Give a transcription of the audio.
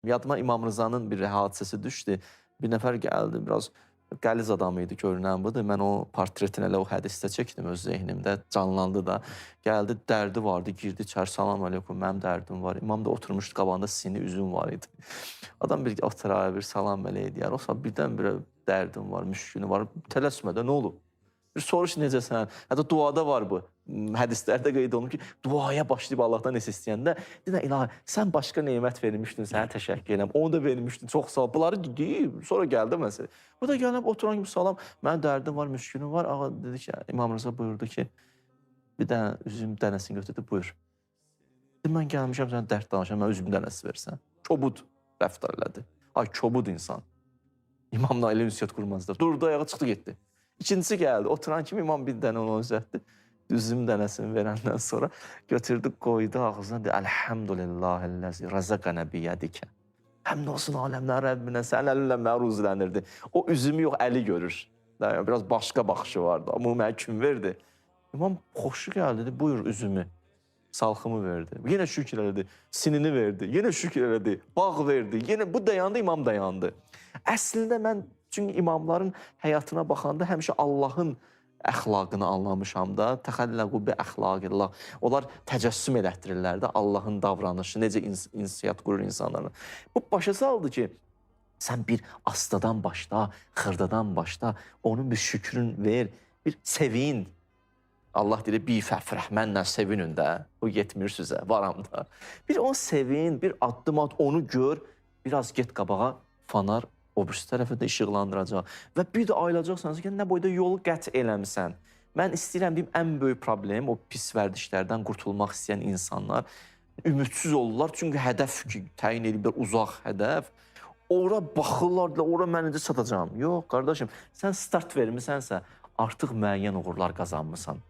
Yadıma İmam Rızanın bir hadisəsi düşdü. Bir nəfər gəldi, biraz qəliz adam idi, görünən budur. Mən o portretini elə o hədisdə çəkdim öz zehnimdə, canlandı da. Gəldi, dərdi vardı, girdi içəri, salam əleykum, mənim dərdim var. İmam da oturmuşdu, qabağında sini üzüm var idi. Adam bir oturar, bir salam belə eləyər. O saat birdən-birə dərdim var, müşkülüm var. Tələsmə də, nə olub? Bir soruş necəsən? Hətta duada var bu. Hədislərdə qeyd olunur ki, duaya başlayıb Allahdan nəsə istəyəndə, deyir, ilahi, sən başqa nemət vermişdin, sənə təşəkkür edirəm. Onu da vermişdin, çox sağ ol. Bunları deyib, sonra gəldi məsələ. Bu da gəlib oturan kimi salam, mənim dərdim var, müşkülüm var. Ağa dedi ki, İmam Rıza buyurdu ki, bir dənə üzüm dənəsini götürdü, buyur. Dedi, mən gəlmişəm sənə dərd danışam, mənə üzüm dənəsi versən. Kobud rəftar elədi. Ay, kobud insan. İmamla elə ünsiyyət qurmazlar. Durdu, ayağa çıxdı, getdi. İkincisi gəldi. Oturan kimi imam bir dənə ona uzatdı. Üzüm dənəsini verəndən sonra götürdü, qoydu ağzına. Dedi, Elhamdülillahilləzi razaqana biyədikə. Həmd olsun aləmlər Rəbbinə, sənin əlinlə mənə ruzilənirdi. O üzümü yox, əli görür. Yəni, biraz başqa baxışı vardı. Amma mənə kim verdi? İmam xoşu gəldi, dedi, buyur üzümü. Salxımı verdi. Yenə şükür elədi. Sinini verdi. Yenə şükür elədi. Bağ verdi. Yenə bu dayandı, imam dayandı. Əslində mən çünki imamların həyatına baxanda həmişə Allahın əxlaqını anlamışam da. Təxəlləqu bi əxlaqillah. Onlar təcəssüm elətdirirlər də Allahın davranışı, necə insiyyat qurur insanlarla. Bu başa saldı ki, sən bir astadan başla, xırdadan başla, onun bir şükrün ver, bir sevin. Allah deyir, bi fəfrəh, mənlə sevinin də. Bu yetmir sizə, varam da. Bir onu sevin, bir addım at, onu gör, biraz get qabağa, fanar o birisi tərəfə də işıqlandıracaq. Və bir də ayılacaqsan ki, nə boyda yolu qət eləmisən. Mən istəyirəm deyim, ən böyük problem o pis vərdişlərdən qurtulmaq istəyən insanlar ümidsiz olurlar. Çünki hədəf ki, təyin ediblər, uzaq hədəf. Ora baxırlar, ora mən necə çatacağam? Yox, qardaşım, sən start vermisənsə, artıq müəyyən uğurlar qazanmısan.